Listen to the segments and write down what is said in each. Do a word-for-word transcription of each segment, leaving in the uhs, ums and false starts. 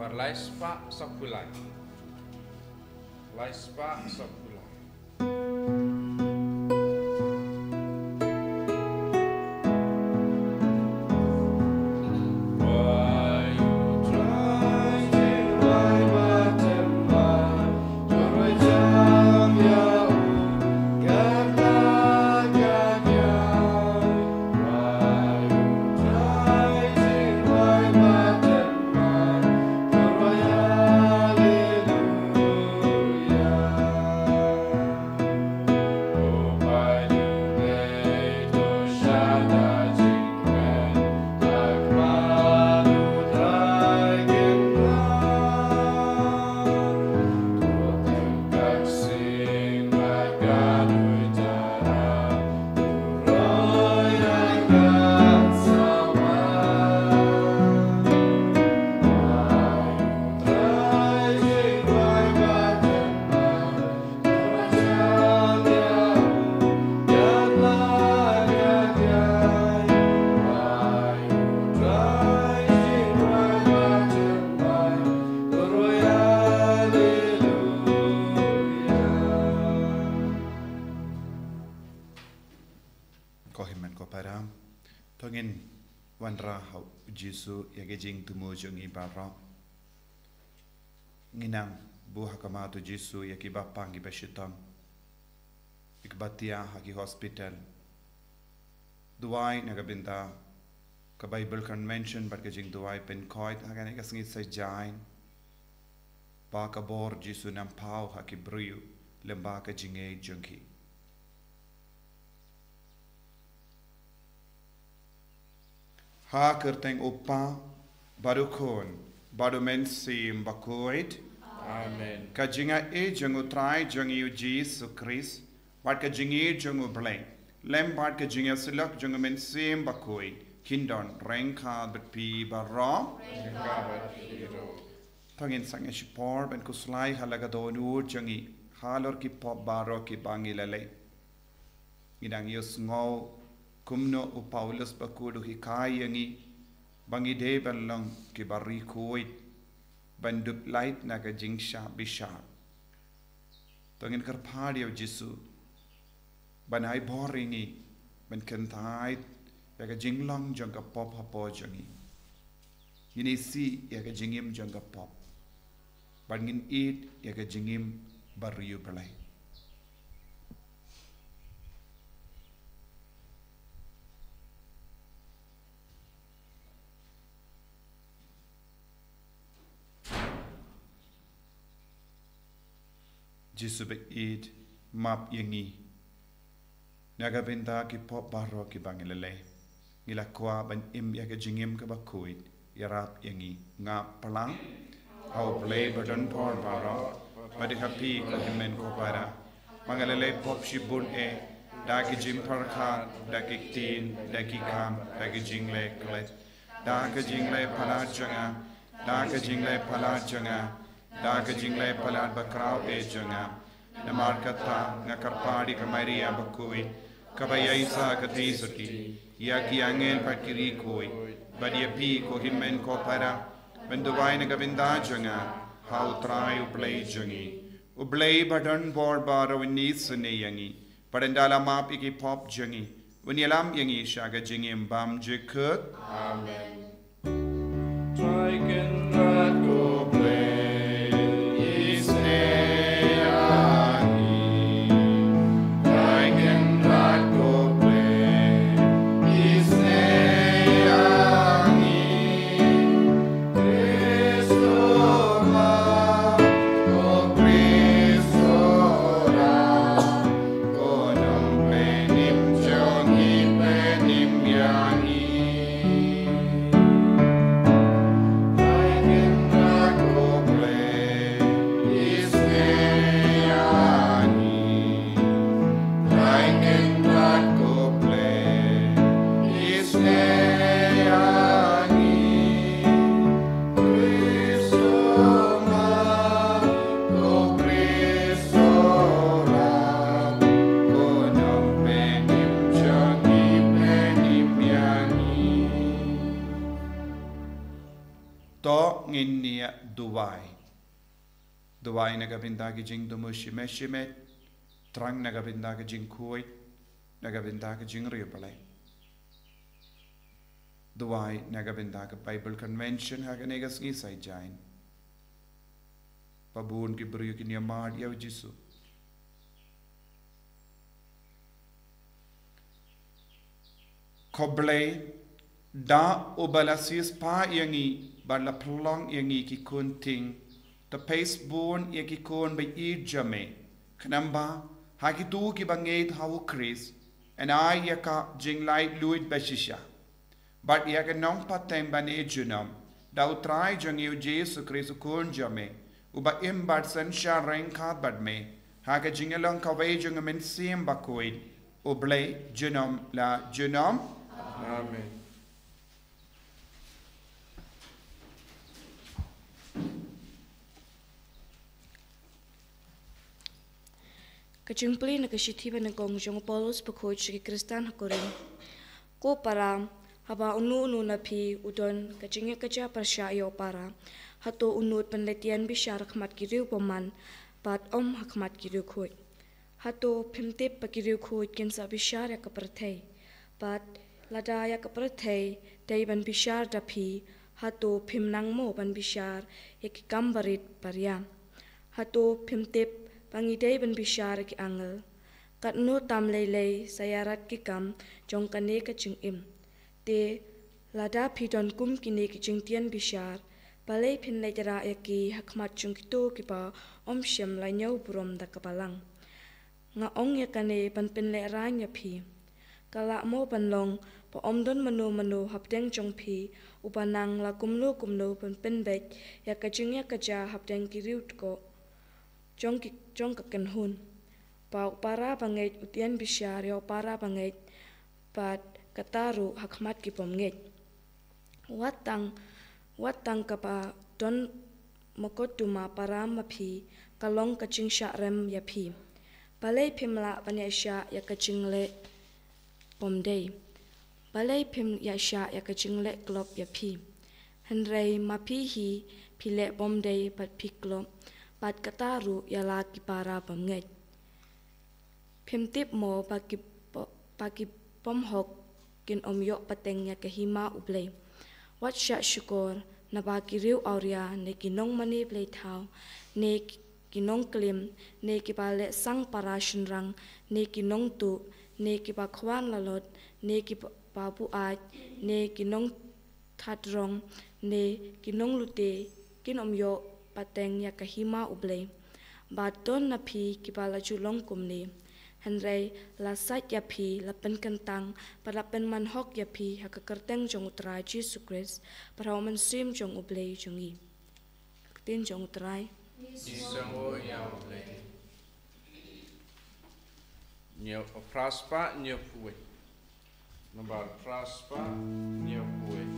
Bar lai spah sawphew lai. Lai spah sawphew lai. Ko hynmen ko para, to ngin wanrah ha u Jisu ïa ki jingthmu jong ngi baroh. Ngi nang buh ha khmat u Jisu ïa kiba pang kiba shitom, ïa kiba thiah ha ki hospital. Duwai na ka bynta ka Bible Convention bad ka jingduwai pynkhuid ha kane ka sngi Saitjaiñ. Ba ka bor Jisu nang paw ha ki briew lem bad ka jingngeit jong ki. Ha ka kyrteng u Kpa bad u Khun bad u Mynsiem Bakhuid. Amen. Ka jingaiei jong u Trai jong ngi u Jisu Khrist bad ka jingïeit jong u Blei lem bad ka jingïasyllok jong u Mynsiem Bakhuid kin don ryngkat bad phi baroh. Ryngkat bad phi ruh. To ngin sangeh shipor ban khuslai ha la ka dohnud jong ngi halor ki pop baroh kiba ngi la leh. Ngi dang ïohsngew kumno u Paulus bakhuid u hikai ïa ngi ba ngi dei ban long kiba ri khuid, ban dup lait na ka jingshah bishar. To ngin kyrpad ïa u Jisu ban ai bor ïa ngi ban kyntait ïa ka jinglong jong ka pop hapoh jong ngi. Ngin isih ïa ka jingim jong ka pop bad ngin ïeit ïa ka jingim bariewblei. Jisu baieit, map ïa ngi na ka bynta ki pop baroh kiba ngi la leh. Ngi la kwah ban im ïa ka jingim kaba khuid. Ïarap ïa ngi. Ngap palat ha u Blei badonbor baroh, bad ha phi ko hynmen ko para. Ba nga la leh pop shibun eh, da ki jingpyrkhat, da ki ktien, da ki kam, da ki jingleh klet, da ka jingleh palat jong nga, da ka jingleh palat jong nga, da ka jingleh palat bakhraw eh jong nga. Namar kata nga kyrpad ïa ka Maria bakhuid, kaba ïaishah katei suti ïa ki angel bad ki riewkhuid, bad ïa phi ko hynmen ko para, ban duwai na ka bynta jong nga ha u Trai u Blei jong ngi. U Blei badonbor baroh un isynei ïa ngi, bad ynda la map ïa ki pop jong ngi, un ïalam ïa ngi sha ka jingim bymjukut. Amen. Trai Kynrad ko Blei, isynei ïa ngi. Trai Kynrad ko Blei, isynei ïa ngi. Khrist u Kpa, ko Khrist u Kpa, ko Nongpynim jong ngi, pynim ïa ngi. Trai Kynrad ïa duwai. Duwai na ka bynta ki jingduwai shimet shimet, thrang na ka bynta ki jingkhuid, na ka bynta ki jingriewblei. Duwai na ka bynta ka Bible Convention ha kane ka sngi Saitjaiñ. Ba bun ki briew kin ïamar ïa u Jisu. Ko Blei, da uba la siewspah ïa ngi bad la pynlong ïa ngi ki khun ktien, to peit bun ïa ki khun ba ïeit jong me. Khnang ba ha kito kiba ngeit ha u Khrist, yn ai ïa ka jinglaitluid ba shisha. Bad ïa ka nongpateng bad ne junom, da u Trai jong ngi u Jisu Khrist u Khun jong me, uba im bad synshar ryngkat bad me ha ka jingïalong kawei jong ka Mynsiem Bakhuid, U Blei junom la junom. Amen. Ka jingpule na ka shithi ba nyngkong jong u Paulus bakhuid sha ki Khristan ha Korinth. Ko para, haba uno uno na phi u don ka jingïakajia pyrshah ïa u para, hato u nud ban leit ïeng bishar ha khmat ki riewbymman, bad ym ha khmat ki riewkhuid? Hato phim tip ba ki riewkhuid kin sa bishar ïa ka pyrthei? Bad lada ïa ka pyrthei dei ban bishar da phi, hato phim nang mo ban bishar ïa ki kam barit baria? Hato phim tip ba ngi dei ban bishar ïa ki angel? Katno tam lei lei sa ïarap ki kam jong kane ka jingim. Te lada phi don kum kine ki jingtien bishar, balei phin leit rah ïa ki ha khmat jong kito kiba ym shym la ñiew burom da ka Balang? Nga ong ïa kane ban pynlehraiñ ïa phi. Ka lah mo ban long ba ym don mano mano hapdeng jong phi uba nang la kumno kumno ban pynbeit ïa ka jingïakajia hapdeng ki riewkhuid jong ki, jong ka kynhun. Ba u para bangeit u ïeng bishar ïa u para bangeit, bad kata ruh ha khmat ki bymngeit. Wat tang, wat tang kaba don mokotduma para ma phi, ka long ka jingshah rem ïa phi. Balei phim lah ban ïaishah ïa ka jingleh bymdei? Balei phim ïaishah ïa ka jingleh klop ïa phi? Hynrei ma phi hi, phi leh bymdei bad phi klop, bad kata ruh ïa la ki para bymngeit. Phim tip mo ba ki po-, ba ki bymhok kin ym ïoh pateng ïa ka hima U Blei? Wat shah shukor, naba ki riew awria, ne ki nongmane blei thaw, ne ki, ki nongklim, ne kiba leh sang para shynrang, ne ki nongtuh, ne kiba khwan lalot, ne kiba buaid, ne ki nong thadrong, ne ki nonglute, kin ym ïoh pateng ïa ka hima U Blei. Bad don na phi kiba la ju long kumne. Hynrei la sait ïa phi, la pynkyntang, bad la pynmanhok ïa phi ha ka kyrteng jong U Trai Jisu Khrist, bad ha U Mynsiem jong U Blei jong ngi. Ka ktien jong U Trai. Ngi sngewnguh ïa U Blei. Hynñiew, phra spah hynñiewphew wei. Nambar phra spah hynñiewphew wei.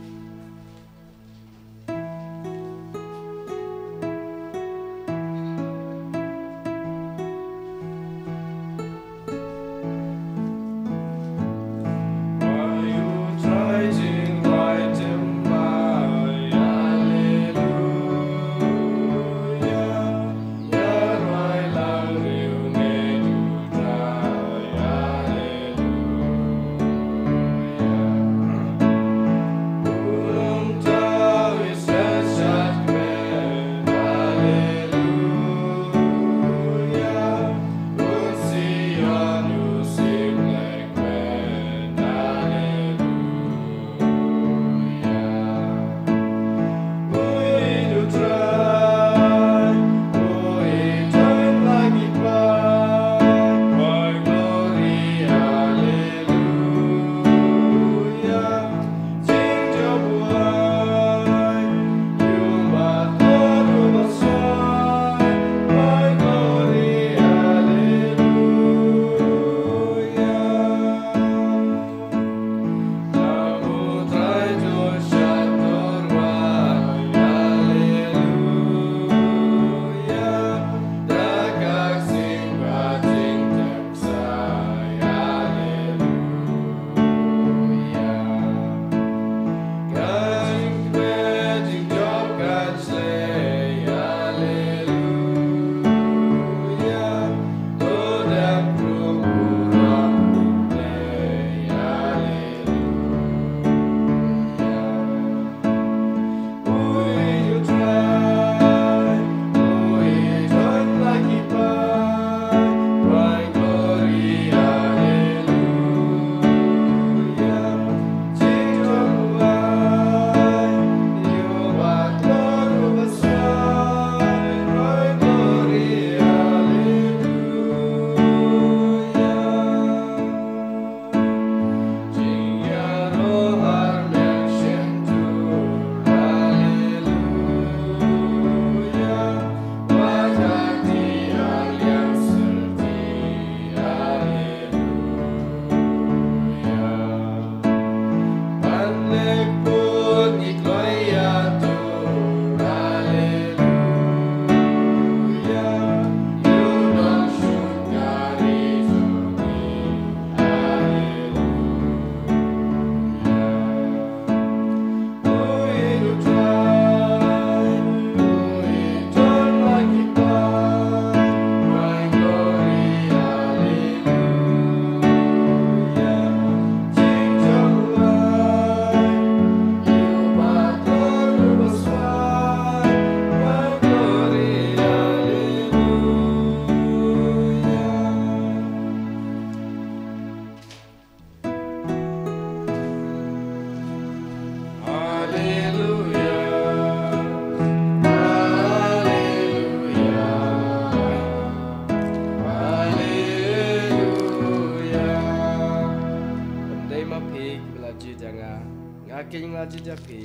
Kynja nga jied ïa phi,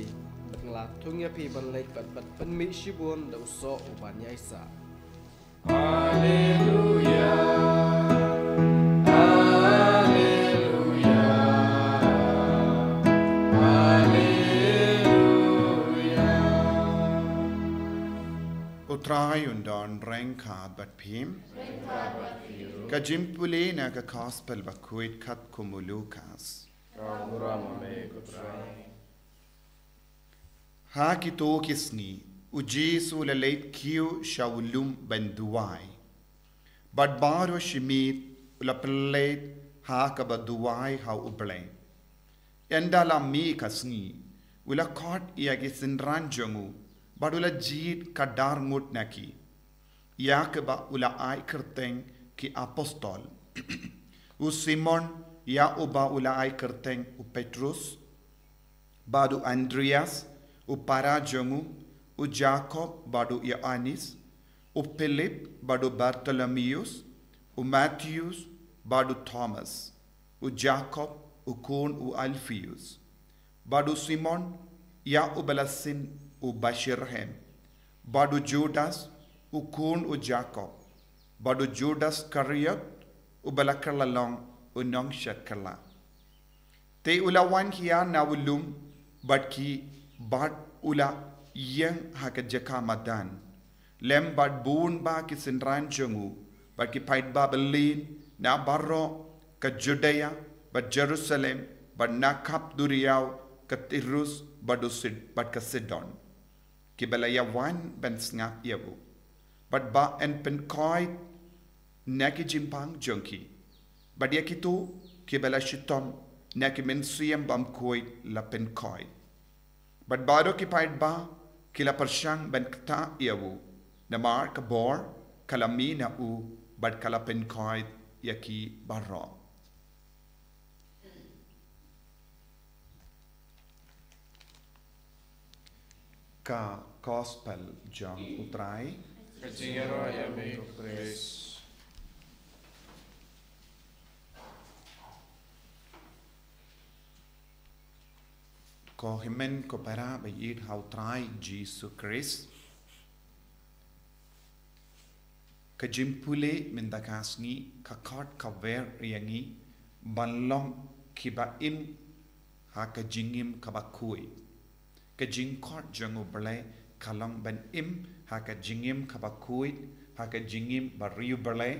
bad nga la thung ïa phi ban leit bad ban pynmih shibun da u soh uban ïaisah. Haleluya. Haleluya. Haleluya. U Trai un don ryngkat bad phi. Ka jingpule na ka Gospel bakhuid katkum u Lukas. Ka burom ïa me ko Trai. Ha kito ki sngi, u Jisu u la leit kiew sha u lum ban duwai. Bad baroh shi miet u la pynleit ha kaba duwai ha U Blei. Ynda la mih ka sngi, u la khot ïa ki synran jong u, bad u la jied ka dar ngut na ki, ïa kaba u la ai kyrteng ki apostol. U Simon, ïa uba u la ai kyrteng u Petrus, bad u Andreas, u para jong u, u Jakob bad u Ïoannis, u Philip bad u Bartholomeus, u Matheus bad u Thomas, u Jakob u khun u Alpheus, bad u Simon, ïa uba la sin u Basherhem, bad u Judas u khun u Jakob, bad u Judas Iskariot, uba la kylla long u nongshakla. Te u la wan hiar na u lum bad ki, bad u la ïeng ha ka jaka madan, lem bad bun bah ki synran jong u, bad ki paidbah byllien na baroh ka Judea bad Jerusalem, bad na khap duriaw ka Tirus bad u Sid-, bad ka Sidon, kiba la ïawan ban sngap ïa u, bad ba yn pynkhuid na ki jingpang jong ki, bad ïa kito kiba la shitom na ki mynsiem bymkhuid la pynkhuid. Bad baroh ki paidbah ki la pyrshang ban ktah ïa u, namar ka bor ka la mih na u, bad ka la pynkhuid ïa ki baroh. Ka Gospel jong u Trai. Ka jingïaroh ïa me ko Khrist. Ko hynmen ko para ba ïeit ha u Trai Jisu Khrist. Ka jingpule mynta ka sngi ka khot ka wer ïa ngi ban long kiba im ha ka jingim kaba khuid. Ka jingkhot jong U Blei ka long ban im ha ka jingim kaba khuid, ha ka jingim ba riewblei,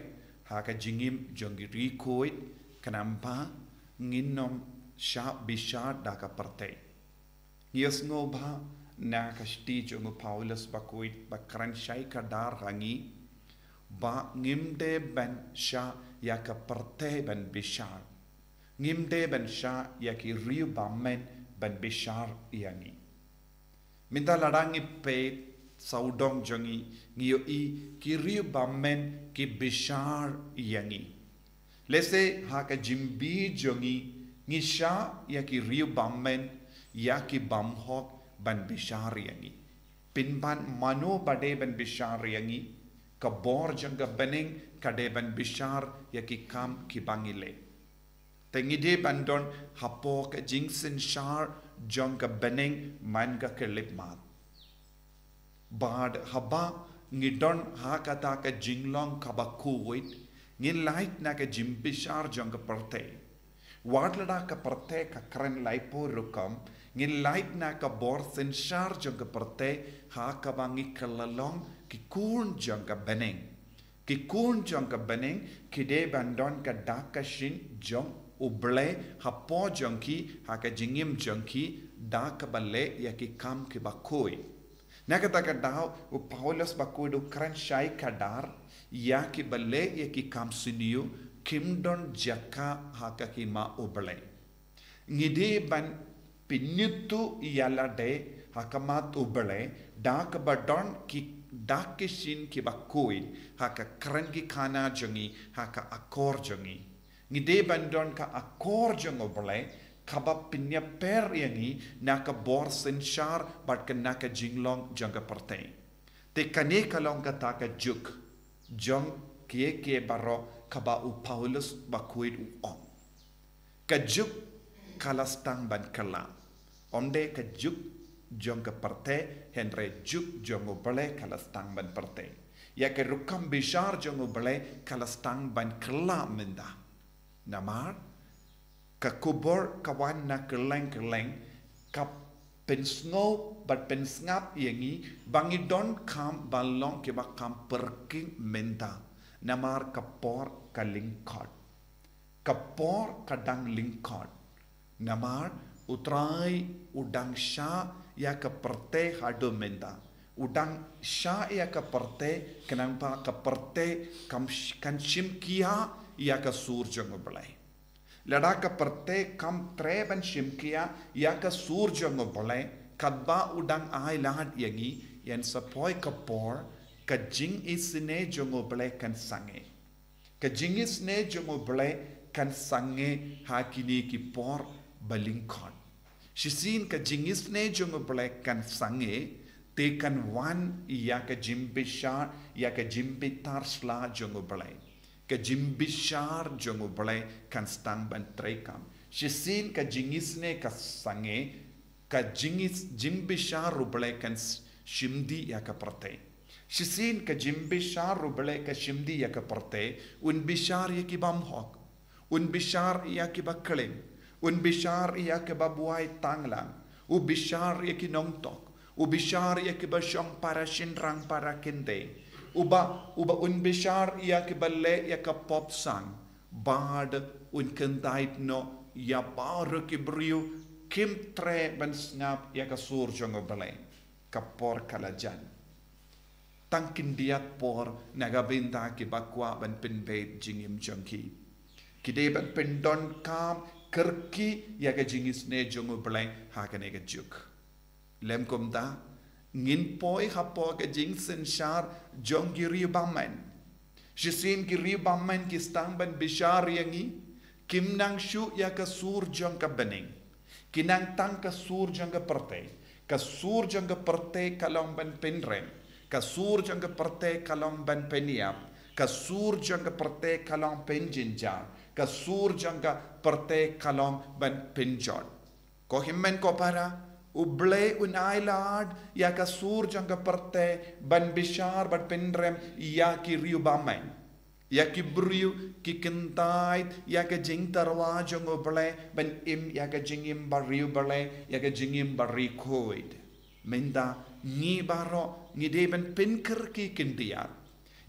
ha ka jingim jong ki riewkhuid, khnang ba ngin ym shah bishar da ka pyrthei. Ngi ïohsngew ba na ka shithi jong u Paulus bakhuid ba kren shai kdar ha ngi ba ngim dei ban shah ïa ka pyrthei ban bishar. Ngim dei ban shah ïa ki riew bymmen ban bishar ïa ngi. Mynta lada ngi peit sawdong jong ngi, ngi ïohi ki riew bymmen ki bishar ïa ngi. Lehse ha ka jingbi jong ngi, ngi shah ïa ki riew bymmen, ïa ki bymhok ban bishar ïa ngi. Pynban mano ba dei ban bishar ïa ngi? Ka bor jong ka bneng ka dei ban bishar ïa ki kam kiba ngi leh. Te ngi dei ban don hapoh ka jingsynshar jong ka bneng man ka khyllipmat. Bad haba ngi don ha kata ka jinglong kaba khuid, ngin lait na ka jingbishar jong ka pyrthei. Wat lada ka pyrthei ka kren laipo rukom, ngin lait na ka bor synshar jong ka pyrthei ha kaba ngi kylla long ki khun jong ka bneng. Ki khun jong ka bneng ki dei ban don ka dak ka shin jong U Blei hapoh jong ki, ha ka jingim jong ki, da kaba leh ïa ki kam kiba khuid. Na kata ka daw u Paulus bakhuid u kren shai kdar ïa kiba leh ïa ki kam sniew kim don jaka ha ka hima U Blei. Ngi dei ban pynithuh ïa lade ha khmat U Blei da kaba don ki dak ki shin kiba khuid ha ka kren ki khana jong ngi, ha ka akor jong ngi. Ngi dei ban don ka akor jong U Blei kaba pynïapher ïa ngi na ka bor synshar bad ka na ka jinglong jong ka pyrthei. Te kane ka long kata ka juk jong kiei kiei baroh kaba u Paulus bakhuid u ong. Ka juk ka la sdang ban kylla. Ym dei ka juk jong ka pyrthei, hynrei juk jong U Blei ka la sdang ban pyrthei. Ïa ka rukom bishar jong U Blei ka la sdang ban kylla mynta. Namar ka khubor ka wan na kylleng kylleng, ka pynsngew bad pynsngap ïa ngi ba ngi donkam ban long kiba kham pyrkhing mynta. Namar ka por ka lyngkot. Ka por ka dang lyngkot. Namar U Trai u dang shah ïa ka pyrthei haduh mynta. U dang shah ïa ka pyrthei, khnang ba ka pyrthei kam sh-, kan shim khia ïa ka sur jong U Blei. Lada ka pyrthei kam treh ban shim khia ïa ka sur jong U Blei, katba u dang ailad ïa ngi, ïa ngi sa poi ka por, ka jingisynei jong U Blei kan sangeh. Ka jingisynei jong U Blei kan sangeh ha kine ki por ba lyngkot. Shisien ka jingisynei jong U Blei kan sangeh, te kan wan ïa ka jingbishar, ïa ka jingbitar sla jong U Blei. Ka jingbishar jong U Blei kan sdang ban treikam. Shisien ka jingisynei ka sangeh, ka jingis-, jingbishar U Blei kan s-, shim dih ïa ka pyrthei. Shisien ka jingbishar U Blei ka shim dih ïa ka pyrthei, un bishar ïa ki bymhok, un bishar ïa ki bakhlem, un bishar ïa ki babuaid tanglang, u bishar ïa ki nongtok, u bishar ïa ki bashong para shynrang para kynthei, uba, uba un bishar ïa ki baleh ïa ka pop sang, bad un kyntait noh ïa baroh ki briew kim treh ban sngap ïa ka sur jong U Blei. Ka por ka la jan. Tang khyndiat por na ka bynta kiba kwah ban pynbeit jingim jong ki. Ki dei ban pyndonkam kyrkieh ïa ka jingisynei jong U Blei ha kane ka juk. Lem kumta, ngin poi hapoh ka jingsynshar jong ki riewbymman. Shisien ki riewbymman ki sdang ban bishar ïa ngi, kim nang shuh ïa ka sur jong ka bneng. Ki nang tang ka sur jong ka pyrthei. Ka sur jong ka pyrthei ka long ban pynrem. Ka sur jong ka pyrthei ka long ban pynïap. Ka sur jong ka pyrthei ka long pynjynjar. Ka sur jong ka pyrthei ka long ban pynjot. Ko hynmen ko para, U Blei un ailad ïa ka sur jong ka pyrthei ban bishar bad pynrem ïa ki riewbymman. Ïa ki briew ki kyntait ïa ka jingtyrwa jong U Blei ban im ïa ka jingim ba riewblei, ïa ka jingim ba ri khuid. Mynta ngi baroh ngi dei ban pynkyrkieh khyndiat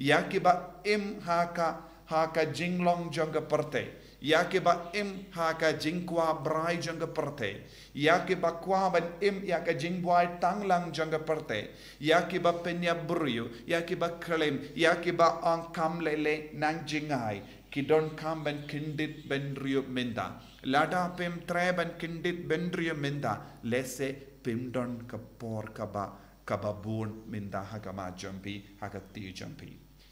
ïa kiba im ha ka, ha ka jinglong jong ka pyrthei, ïa kiba im ha ka jingkwah brai jong ka pyrthei, ïa kiba kwah ban im ïa ka jingbuaid tanglang jong ka pyrthei, ïa kiba pynïap briew, ïa kiba khlem, ïa kiba ong kam lei lei nang jngai, ki donkam ban kyndit bynriew mynta. Lada phim treh ban kyndit bynriew mynta, lehse phim don ka por kaba, kaba bun mynta ha khmat jong phi, ha ka kti jong phi.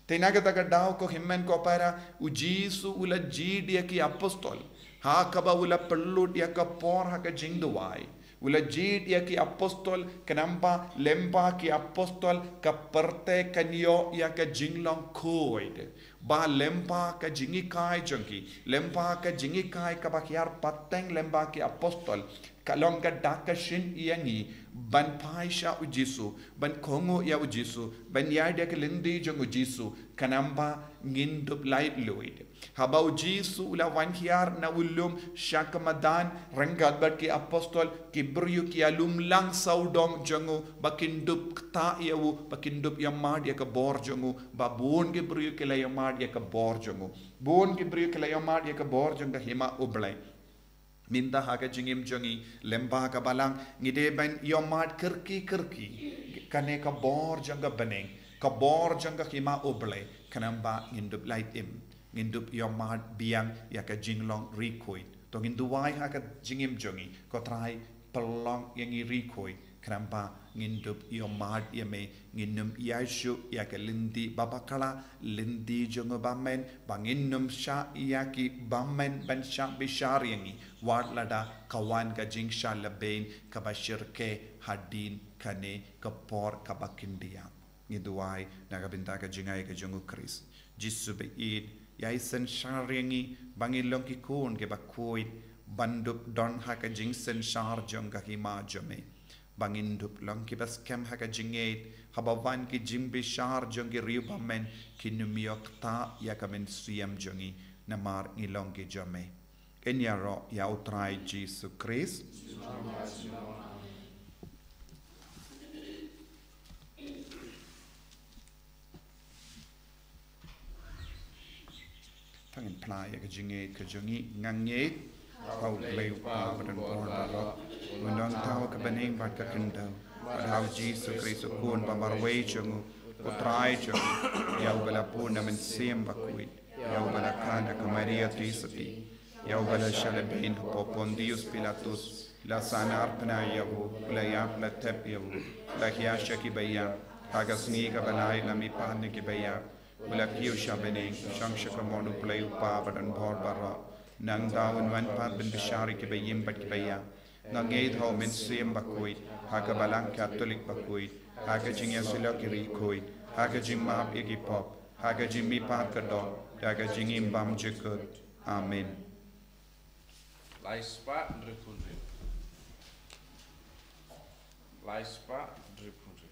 Te na kata ka daw ko hynmen ko para, U Jisu u la jied ïa ki apostol ha kaba u la pynlut ïa ka por ha ka jingduwai. U la jied ïa ki apostol, khnang ba lem bad ki apostol ka pyrthei kan ïoh ïa ka jinglong khuid. Ba lem bad ka jinghikai jong ki, lem bad ka jinghikai kaba hiar pateng lem bad ki apostol, ka long ka dak ka shin ïa ngi ban phai sha U Jisu, ban kohnguh ïa U Jisu, ban ïaid ïa ka lynti jong U Jisu, khnang ba ngin dup laitluid. Haba U Jisu u la wan hiar na u lum sha ka madan ryngkat bad ki apostol, ki briew ki ïalum lang sawdong jong u ba kin dup ktah ïa u, ba kin dup ïohmad ïa ka bor jong u, ba bun ki briew ki la ïohmad ïa ka bor jong u. Bun ki briew ki la ïohmad ïa ka bor jong ka hima U Blei. Mynta ha ka jingim jong ngi, lem bad ka Balang, ngi dei ban ïohmad kyrkieh kyrkieh kane ka bor jong ka bneng, ka bor jong ka hima U Blei, khnang ba ngin dup lait im, ngin dup ïohmad biang ïa ka jinglong ri khuid. To ngin duwai ha ka jingim jong ngi, ko Trai, pynlong ïa ngi ri khuid, khnang ba ngin dup ïohmad ïa me, ngin ym ïaishuh ïa ka lynti ba bakla, lynti jong u bymman, ba ngin ym shah ïa ki bymman ban shah bishar ïa ngi, wat lada ka wan ka jingshah lehbeiñ kaba shyrkhei hadien kane ka por kaba khyndiat. Ngi duwai na ka bynta ka jingaiei ka jong U Khrist. Jisu ba ïeit, ïai synshar ïa ngi ba ngin long ki khun kiba khuid, ban dup don ha ka jingsynshar jong ka hima jong me. Ba ngin dup long kiba skhem ha ka jingngeit, haba wan ki jingbishar jong ki riewbymmen, kin ym ïoh ktah ïa ka mynsiem jong ngi, namar ngi long ki jong me. Ngin ïaroh ïa U Trai Jisu Khrist. Tang ngin phla ïa ka jingngeit ka jong ngi. Nga ngeit ha U Blei U Kpa badonbor baroh, U Nongthaw ka bneng bad ka khyndew, bad ha U Jisu Khrist U Khun ba marwei jong U, U Trai jong ngi, ïa uba la bun na Mynsiem Bakhuid, ïa uba la kha na ka Maria Theisotti, ïa uba la shah lehbeiñ hapoh Pontius Pilatus, la sahnarphna ïa u, u la ïap, la thep ïa u, la hiar sha kiba ïap, ha ka sngi kaba lai u la mihpat na kiba ïap, u la kiew sha bneng, u shong sha kamon U Blei U Kpa badonbor baroh. Nangta un wan pat ban bishar ïa kiba im bad kiba ïap. Nga ngeit ha U Mynsiem Bakhuid, ha ka Balang Katholik bakhuid, ha ka jingïasyllok ïa ki riewkhuid, ha ka jingmap ïa ki pop, ha ka jingmihpat ka doh, ha ka jingim bymjukut. Amen. Lai spah hynriewphew hynriew. Lai spah hynriewphew hynriew.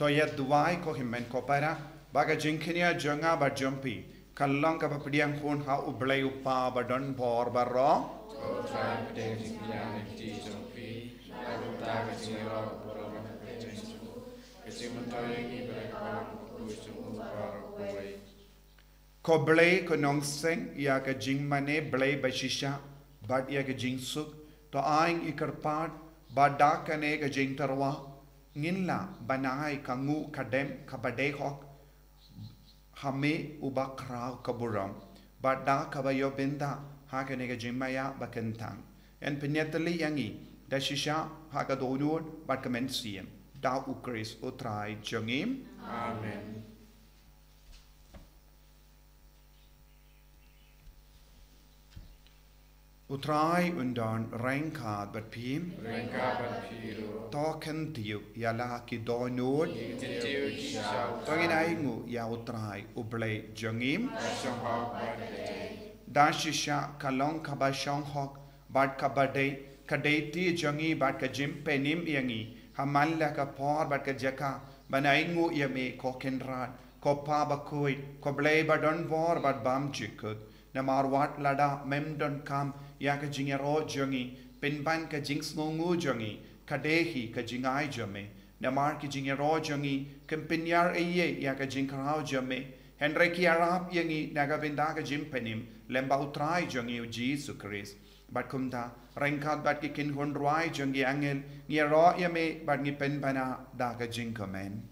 To ïa duwai ko hynmen ko para, ba ka jingkñia jong nga bad jong phi kan long kaba pdiang hun ha U Blei U Kpa badonbor baroh. Ko Trai, pdiang jingkñia na ki kti jong phi, na ka bynta ka jingïaroh baroh na ka kyrteng jong u, ka jingmyntoi ïa ngi bad ka balang bakhuid jong u baroh kawei. Ko Blei, ko nongseng ïa ka jingmane, Blei bashisha bad ïa ka jingsuk, to ai ngi kyrpad ba da kane ka jingtyrwa ngin lah ban ai ka nguh ka dem kaba dei hok ha me uba khraw ka burom, bad da kaba ïoh bynta ha kane ka jingmaïa ba kyntang, yn pynïatylli ïa ngi da shisha ha ka dohnud bad ka mynsiem, da U Khrist U Trai jong ngi. Amen. U Trai un don ryngkat bad phi. Ryngkat bad phi ruh. To kyntiew ïa la ki dohnud. Ngi kyntiew ïa ki shisha. To ngin ainguh ïa U Trai U Blei jong ngi. Ka shong hok bad ka dei. Da shisha ka long kaba shong hok bad kaba dei, ka dei ti jong ngi bad ka jingpynim ïa ngi ha man la ka por bad ka jaka ban ainguh ïa me, ko Kynrad, ko Pa bakhuid, ko Blei badonbor bad bymjukut. Namar wat lada mem donkam ïa ka jingïaroh jong ngi, pynban ka jingsngewnguh jong ngi ka dei hi ka jingai jong me. Namar ki jingïaroh jong ngi kim pynïar ei ei ïa ka jingkhraw jong me, hynrei ki ïarap ïa ngi na ka bynta ka jingpynim lem bad U Trai jong ngi U Jisu Khrist. Bad kumta, ryngkat bad ki kynhun rwai jong ki angel, ngi ïaroh ïa me bad ngi pynbna da ka jingkmen.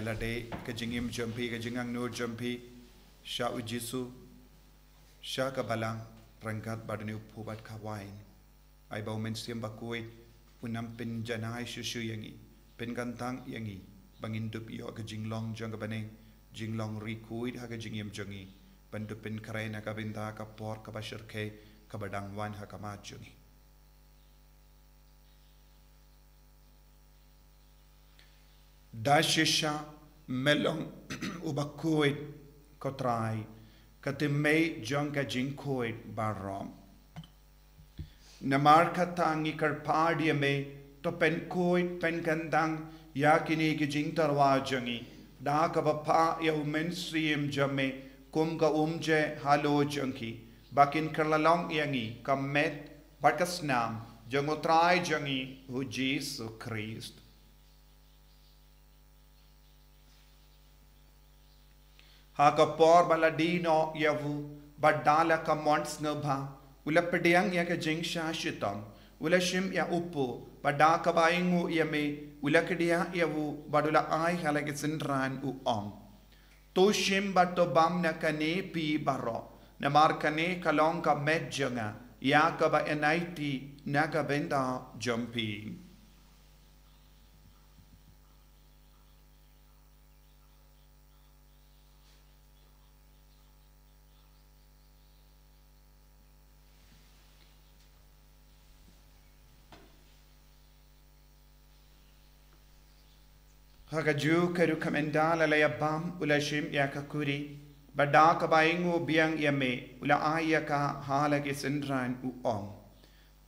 Lade ka jingim jong phi, ka jingangnud jong phi sha u Jisu, sha ka balang, ryngkat bad une u phu bad ka wain. Ai ba u Mynsiem Bakhuid un nang pynjanai shuh shuh ïa ngi, pynkyntang ïa ngi, ba ngin dup ïoh ka jinglong jong ka bneng, jinglong ri khuid ha ka jingim jong ngi, ban dup pynkhreh na ka bynta ka por kaba shyrkhei kaba dang wan ha khmat jong ngi. Da shisha me long uba khuid, ko Trai, ka tymmen jong ka jingkhuid baroh. Namar kata ngi kyrpad ïa me, to pynkhuid pynkyntang ïa kine ki jingtyrwa jong ngi, da kaba phah ïa u Mynsiem jong me kum ka umjing halor jong ki, ba kin kylla long ïa ngi ka met bad ka snam jong u Trai jong ngi u Jisu Khrist. Ha ka por ba la die noh ïa u, bad da la ka mon sngewbha, u la pdiang ïa ka jingshah shitom, u la shim ïa u phu, bad da kaba ainguh ïa me, u la kdiah ïa u, bad u la ai ha la ki synran, u ong: To shim bad to bam na kane phi baroh, namar kane ka long ka met jong nga, ïa kaba ïaid na ka bynta jong phi. Ha kajuh ka rukom ynda la ïa bam, u la shim ïa ka kuri, bad da kaba ainguh biang ïa me, u la ai ïa ka ha la ki synran, u ong: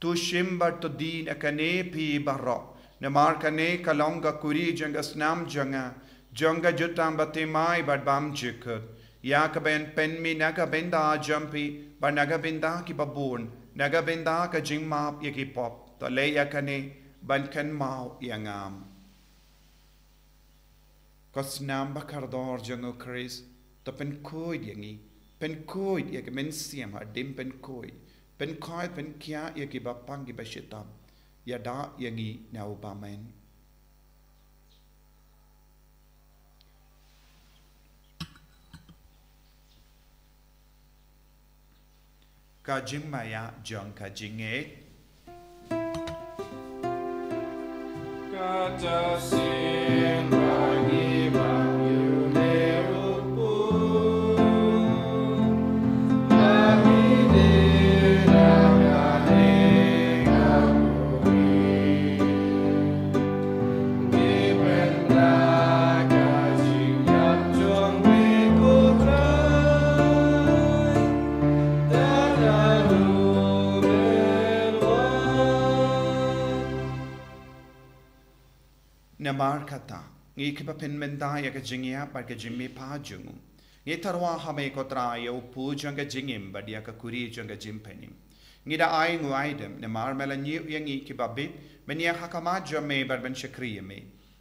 To shim bad to die na kane phi baroh, namar kane ka long ka kuri jong ka snam jong nga, jong ka jutang bathymmai bad bymjukut, ïa kaba yn pynmih na ka bynta jong phi bad na ka bynta ki babun, na ka bynta ka jingmap ïa ki pop. To leh ïa kane ban kynmaw ïa nga. Ko snam ba kordor jong u Khrist, to pynkhuid ïa ngi, pynkhuid ïa ka mynsiem hadien pynkhuid, pynkhuid pynkhiah ïa kiba pang kiba shitom, ïada ïa ngi na u bymman. Ka jingmaïa jong ka jingngeit. Kata sien bagi bang yu ne rupu. Bagi de na ka ne ka buri. Namar kata, ngi kiba pynmynta ïa ka jingïap bad ka jingmihpat jong u, ngi tyrwa ha me ko Trai ïa u phu jong ka jingim bad ïa ka kuri jong ka jingpynim. Ngi da ai nguh ai dem namar me la ñiew ïa ngi kiba bit ban ïeng ha khmat jong me bad ban shakri ïa me.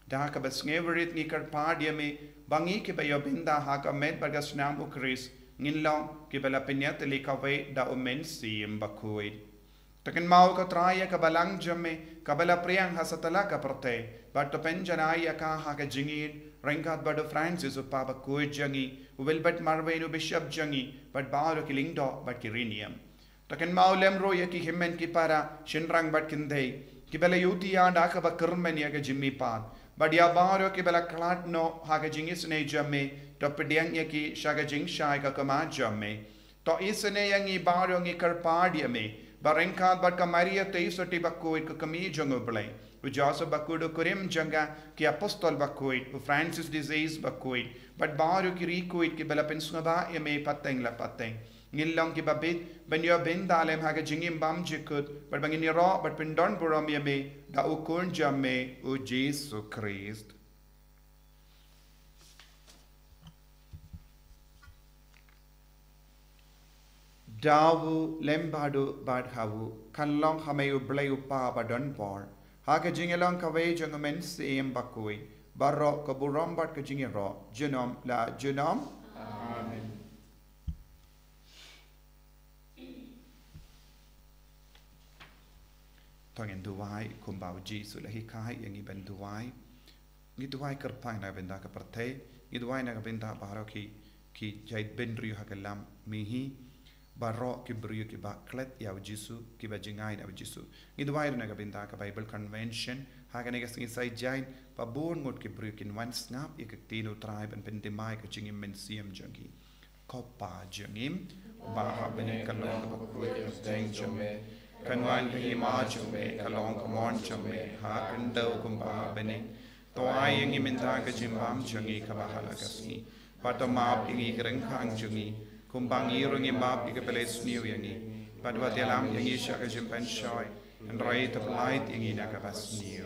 Da kaba sngewrit ngi kyrpad ïa me ba ngi kiba ïoh bynta ha ka met bad ka snam u Khrist ngin long kiba la pynïatylli kawei da u Mynsiem Bakhuid. To kynmaw ko Trai ïa ka balang jong me kaba la pdiang ha satlak ka pyrthei, bad to pynjanai ïa ka ha ka jingïeit ryngkat bad u Francis u Papa bakhuid jong ngi, u Wilbert Marwein u Bishop jong ngi, bad baroh ki lyngdoh bad ki riewniam. To kynmaw lem ruh ïa ki hynmen ki para, shynrang bad kynthei, kiba la ïohi ïa da kaba kyrmen ïa ka jingmihpat, bad ïa baroh kiba la khlad noh ha ka jingisynei jong me, to pdiang ïa ki sha ka jingshai ka khmat jong me. To isynei ïa ngi baroh ngi kyrpad ïa me, ba ryngkat bad ka Maria Theisotti bakhuid ka kmie jong u Blei, u Joseph bakhuid u kurim jong ka, ki apostol bakhuid, u Francis de Sales bakhuid, bad baroh ki riewkhuid kiba la pynsngewbha ïa me pateng la pateng, ngin long kiba bit ban ïoh bynta lem ha ka jingim bymjukut, bad ba ngin ïaroh bad pyndon burom ïa me da u Khun jong me u Jisu Khrist. Da u lem bad u bad ha u, kan long ha me u Blei u Kpa ba don bor, ha ka jingïalong kawei jong u Mynsiem Bakhuid, baroh ka burom bad ka jingïaroh junom la junom. Amen. To ngin duwai kumba u Jisu u la hikai ïa ngi ban duwai. Ngi duwai kyrpang na ka bynta ka pyrthei, ngi duwai na ka bynta baroh ki, ki jaitbynriew ha ka lam mihngi, baroh ki briew kiba klet ïa u Jisu, kiba jngai na u Jisu. Ngi duwai ruh na ka bynta ka Bible Convention, ha kane ka sngi Saitjaiñ, ba bun ngut ki briew kin wan sngap ïa ka ktien u Trai ban pynthymmai ka jingim mynsiem jong ki. Ko Pa jong ngi, uba ha bneng, ka long kaba khuid ka kyrteng jong me. Kan wan ka hima jong me, ka long ka mon jong me, ha khyndew kumba ha bneng. To ai ïa ngi mynta ka jingbam jong ngi kaba ha la ka sngi. Bad to map ïa ngi ki ryngkang jong ngi, kumba ngi ruh ngi map ïa kiba leh sniew ïa ngi. Bad wat ïalam ïa ngi sha ka jingpynshoi, hynrei to pyllait ïa ngi na kaba sniew.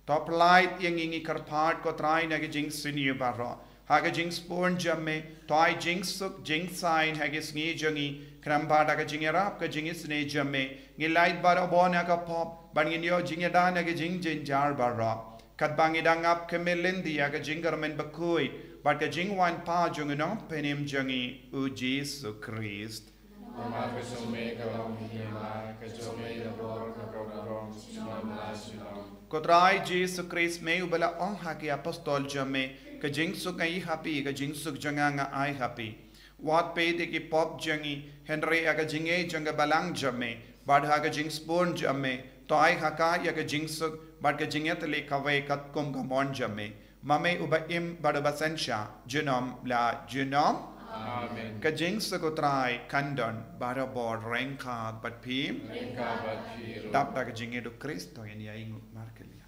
To pyllait ïa ngi, ngi kyrpad ko Trai, na ka jingsniew baroh. Ha ka jingsbun jong me, to ai jingsuk jingsaiñ ha ka sngi jong ngi, khnang ba da ka jingïarap ka jingisynei jong me, ngin lait barabor na ka pop, bad ngin ïoh jingïada na ka jingjynjar baroh. Katba ngi dang ap khmih lynti ïa ka jingkyrmen bakhuid bad ka jingwan pat jong u Nongpynim jong ngi, u Jisu Khrist. Namar ka jong me ka long ka hima, ka jong me ka bor, ka bor ka rong, junom la junom. Ko Trai Jisu Khrist, me uba la ong ha ki apostol jong me, ka jingsuk nga ai ha phi, ka jingsuk jong nga nga ai ha phi. Wat peit ïa ki pop jong ngi, hynrei ha ka jingïeit jong ka balang jong me, bad ha ka jingsbun jong me, to ai ha ka ïa ka jingsuk bad ka jingïatylli kawei katkum ka mon jong me. Ma me uba im bad uba synshar, junom la junom. Amen. Ka jingsuk u Trai kan don barabor ryngkat bad phi. Ryngkat bad phi ruh. Dap da ka jingïeit u Khrist, to ngin ïa ainguh markylliang.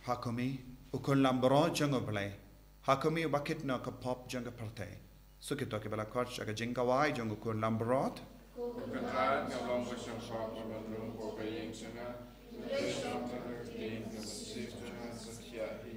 Ha khmih, u khun langbrot jong U Blei. Ha khmih, uba kit noh ka pop jong ka pyrthei. Sa kito kiba la khot sha ka jingkawai jong u khun langbrot. Ko Kynrad, nga long ba shong shong ban rung ko ka ïing jong nga. Hynrei shong tang ka ktien kaba shisha sa thiah hi.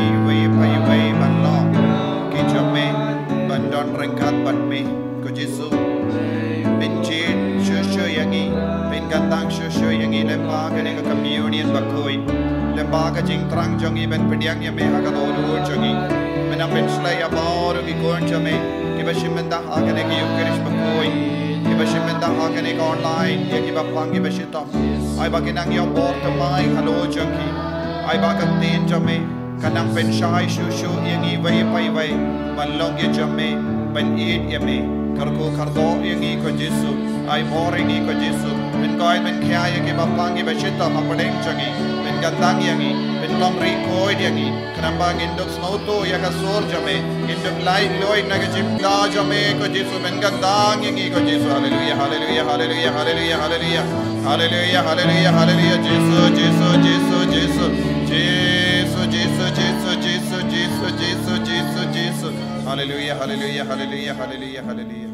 Iwei pa iwei ban long ki jong me, ban don ryngkat bad me, ko Jisu. Pynjied shuh shuh ïa ngi, pynkyntang shuh shuh ïa ngi lyngba kane ka communion bakhuid, lyngba ka jingthrang jong ngi ban pdiang ïa me ha ka dohnud jong ngi. Me nang pynshlei ïa baroh ki khun jong me kiba shim bynta ha kane ka Eucharist bakhuid, kiba shim bynta ha kane ka online, ïa kiba pang kiba shitom. Ai ba ki nang ïoh bor thymmai halor jong ki. Ai ba ka ktien jong me kan nang pynshai shuh shuh ïa ngi iwei pa iwei ban long ki jong me, ban ïeit ïa me. Kyrkhu kyrdoh ïa ngi ko Jisu. Ai bor ïa ngi ko Jisu. Pynkoit pynkhia ïa kiba pang kiba shitom hapdeng jong ngi. Pynkyntang ïa ngi, pynlong ri khuid ïa ngi. Khnang ba ngin dup sngewthuh ïa ka sur jong me, ngin dup laitluid na ka jingpynkylla jong me ko Jisu. Pynkyntang ïa ngi ko Jisu. Haleluia, haleluia, haleluia, haleluia, haleluia. Haleluia, haleluia, haleluia. Jisu, Jisu, Jisu, Jisu. Jisu, Jisu, Jisu, Jisu, Jisu, Jisu, Jisu, Jisu. Haleluia, haleluia, haleluia, haleluia, haleluia, haleluia.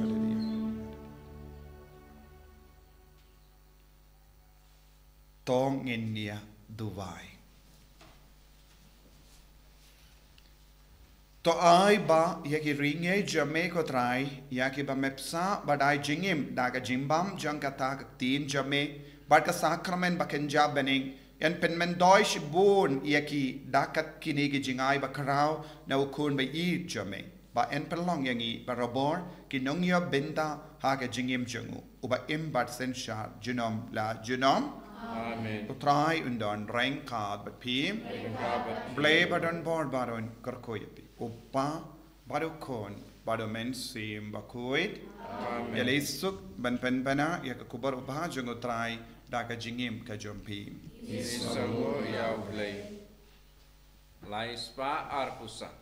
To ngin ïa duwai. To ai ba ïa ki ri ngi jong me ko Trai, ïa kiba me pynshah bad ai jingim da ka jingbam jong kata ka ktien jong me bad ka sakramen bakynja bneng, yn pynmyntoi shibun ïa ki da kat kine ki jingai bakhraw na u Khun ba ïeit jong me, ba yn pynlong ïa ngi barabor ki nongïoh bynta ha ka jingim jong u, uba im bad synshar junom la junom. Amen. U Trai un don ryngkat bad phi. Ryngkat bad phi. Blei ba don bor baroh un kyrkhu ïa phi, U Kpa bad U Khun bad U Mynsiem Bakhuid. Amen. Ïa lei suk ban pynbna ïa ka khubor babha jong U Trai da ka jingim ka jong phi. Ngin sa nguh ïa U Blei. Lai spah arphew san.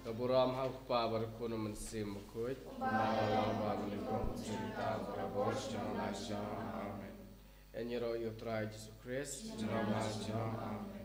Ka burom ha U Kpa bad U Khun bad U Mynsiem Bakhuid. Kumba ha la ka por, mynta bad ha ka por, sha la ka por. Amen. Yn ïaroh ïa U Trai Jisu Khrist. Junom la junom. Amen.